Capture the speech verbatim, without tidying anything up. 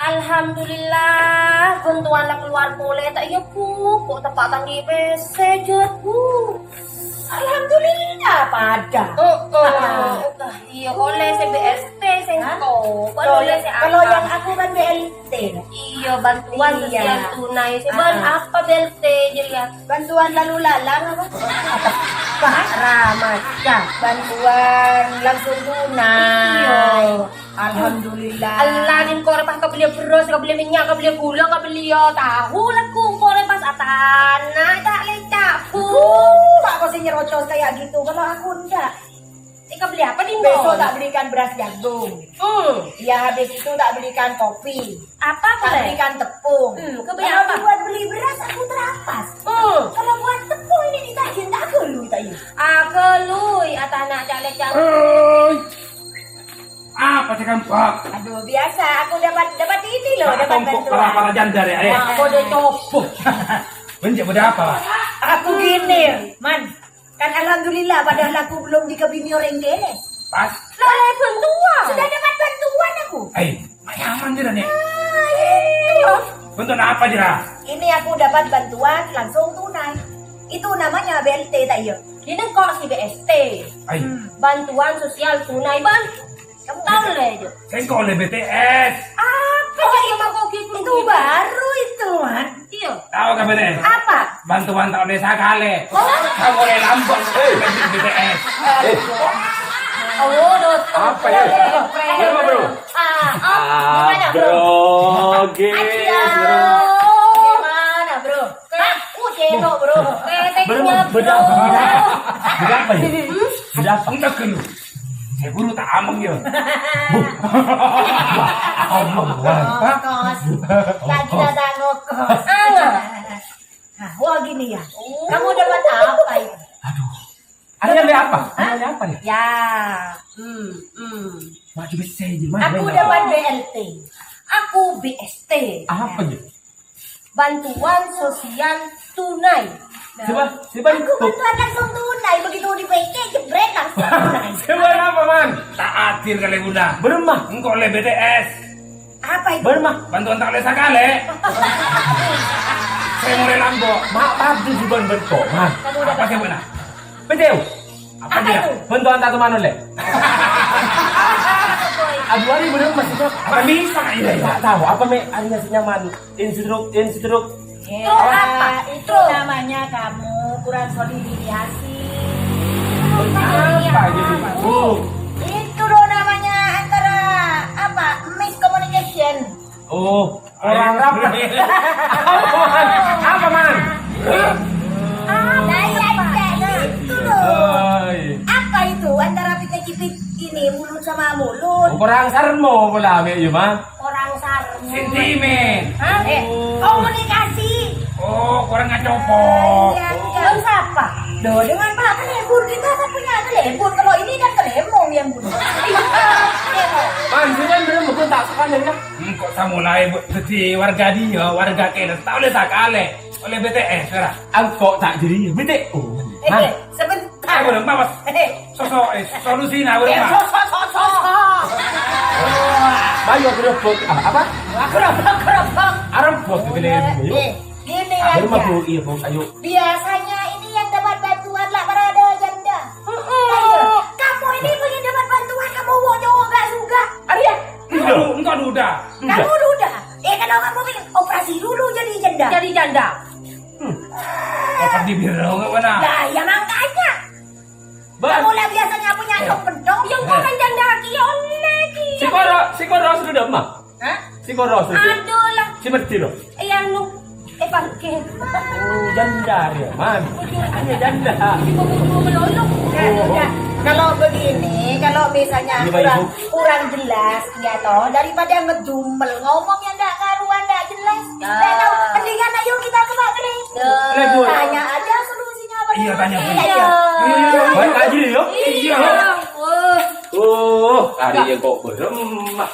Alhamdulillah, bhântowan la kalowar polè, ta' iyâ, Bu. Kok teppa' tang di P C, Jhât, Bu. Alhamdulillah, padâ. Heeh. Iyâ, polè sè B S T, sè engko'. Polè sè apa? Kalau yang aku kan B L T. Iyâ, bantuan sosial tunai. Sè bân apa B L T, jelas? Bantuan lalu lalang apa? Pak Ramadan. Bantuan langsung tunai. Iyâ. Alhamdulillah. Ella, ning korè pas kabelliyâ bherrâs, kabelliyâ mènnya', kabelliyâ ghulâ, kabelliyâ tahu, lagghu' korè pas atana', ca'-leca', Bu. Aduh, Pak, kok sè nyerocos kayak gitu? Kalau aku enggak. Eh, kabelliyâ apa, Ding? Besok tak belikan beras jagung. Hmm. Ya, habis itu tak belikan kopi. Apa, tak belikan tepung. Hmm, kalau dibuat beli beras, aku terapas. Hmm. Kalau buat tepung ini ditagihin, tak ghâllu, tak iyâ. Aghâllu, atana', ca'-leca'. Oi. Apa sih, Kang, Pak? Aduh, biasa. Aku dapat, dapat ini loh, dapat bantuan. Para, para janda ya, eh. Wah, kode copo. Benjak beda apa, Pak? Aku gini, Man. Kan alhamdulillah, padahal aku belum dikabini orang kene. Pas. Lah, bantuan. Sudah dapat bantuan aku. Eh, Mak Yaman jera nih. Ah, itu. Bantuan apa jera? Ini aku dapat bantuan langsung tunai. Itu namanya B L T, tak iya? Ini kok si B S T. Ai. Hmm. Bantuan sosial tunai, Bang. Kamu tahu lah itu. Saya kok oleh B T S. Apa itu? Itu baru itu, Man. Iya. Tahu kan B T S? Apa? Bantuan tak oleh sakale. Oh. Kamu oleh lambang B T S. Eh. Oh, dot. Apa ya? Kenapa, Bro? Ah, oh, gimana, Bro? Bro, guys, Aduh, Bro. Gimana, Bro? Hah? Aku cedok, Bro. Bro, beda apa? Beda apa ya? Hmm? Beda apa? Enggak, kan? Saya guru tak ameng ya. Ameng, wah. Ngokos. Lagi datang ngokos. Angel. Nah, wah gini ya. Oh. Kamu dapat apa itu? Aduh. Ada apa? Hah? Ada apa nih? Ya. Hmm, hmm. Maju bisa aja, Mas. Aku dapat B L T. Aku B S T. Apa ya? Bantuan sosial tunai. Siapa? Siapa itu? Aku bantuan langsung tunai, begitu di P C, jebret langsung tunai. Siapa apa, Man? Tak adil kali bunda. Beremah. Engkau oleh B T S. Apa itu? Beremah. Bantuan tak oleh sakale. Saya mulai lambok. Mak, padu di ban bentuk, Man. Apa sih, benar? Betul. Apa dia? Bantuan tak kemana, Le? Aduh, hari bener maksudnya. Apa bisa? Iya, iya. Nggak tahu. Apa, Me? Harinya si nyaman. Instruk, instruk. Itu apa? Itu namanya kamu kurang solidaritas. Apa gitu? Itu loh namanya antara apa? Miscommunication. Oh, orang apa? Apa, Man? Apa, Man? Apa itu loh? Apa itu antara pita jepit ini, mulut sama mulut? Oh, kurang sarmo pula, Mek, ya, Man. Orang sarmo. Sentimen. Hah? Eh, komunikasi. Oh, kurang ngacopok. Iya, enggak. Dengan siapa? Loh, dengan Pak Telepon. Kita kan punya telepon. Kalau ini kan telepon yang punya. Man, sih kan bener, bukan tak suka, ya. Hmm, kok samulai, Bu, jadi warga dia, warga kene, tak oleh sakale, oleh B T S, ora? Engko' ta' jadi B T O. Eh, sebentar. Eh, boleh, Mas. Eh. Sosok, eh, solusi nah, boleh, Mas. Sosok, sosok, sosok. Bayu gerobok, ah, apa? Gerobok, gerobok. Arep bos gede. Eh, gini aja. Iya, Bos, ayo. Biasanya ini yang dapat bantuan lah para ada janda. Heeh. Ayo, kamu ini pengen dapat bantuan, kamu mau cowok nggak suka? Arya, enggak, enggak duda. Kamu duda. Eh, kalau kamu pengen operasi dulu jadi janda. Jadi janda. Hmm. Apa di biro nggak pernah? Lah, ya makanya. Kamu lah biasanya punya dong pendong. Ya, kok kan janda lagi, ya, oleh dia. Si Koro, si Koro sudah mah. Hah? Si Koro sudah. Aduh lah. Si Merdi loh. Eh, anu, eh, pakai. Oh, janda dia, Man. Iya, janda. Ibu-ibu melolong. Ya, udah. Kalau begini, kalau misalnya kurang, kurang jelas, ya toh, daripada ngedumel, ngomong yang nggak karuan, nggak jelas. Nggak tahu. Mendingan ayo kita coba gini. Tanya aja solusinya apa. Iya, tanya. Iya. Iya, iya, iya. Baik aja, yo. Iya. Oh, hari yang kok beremah.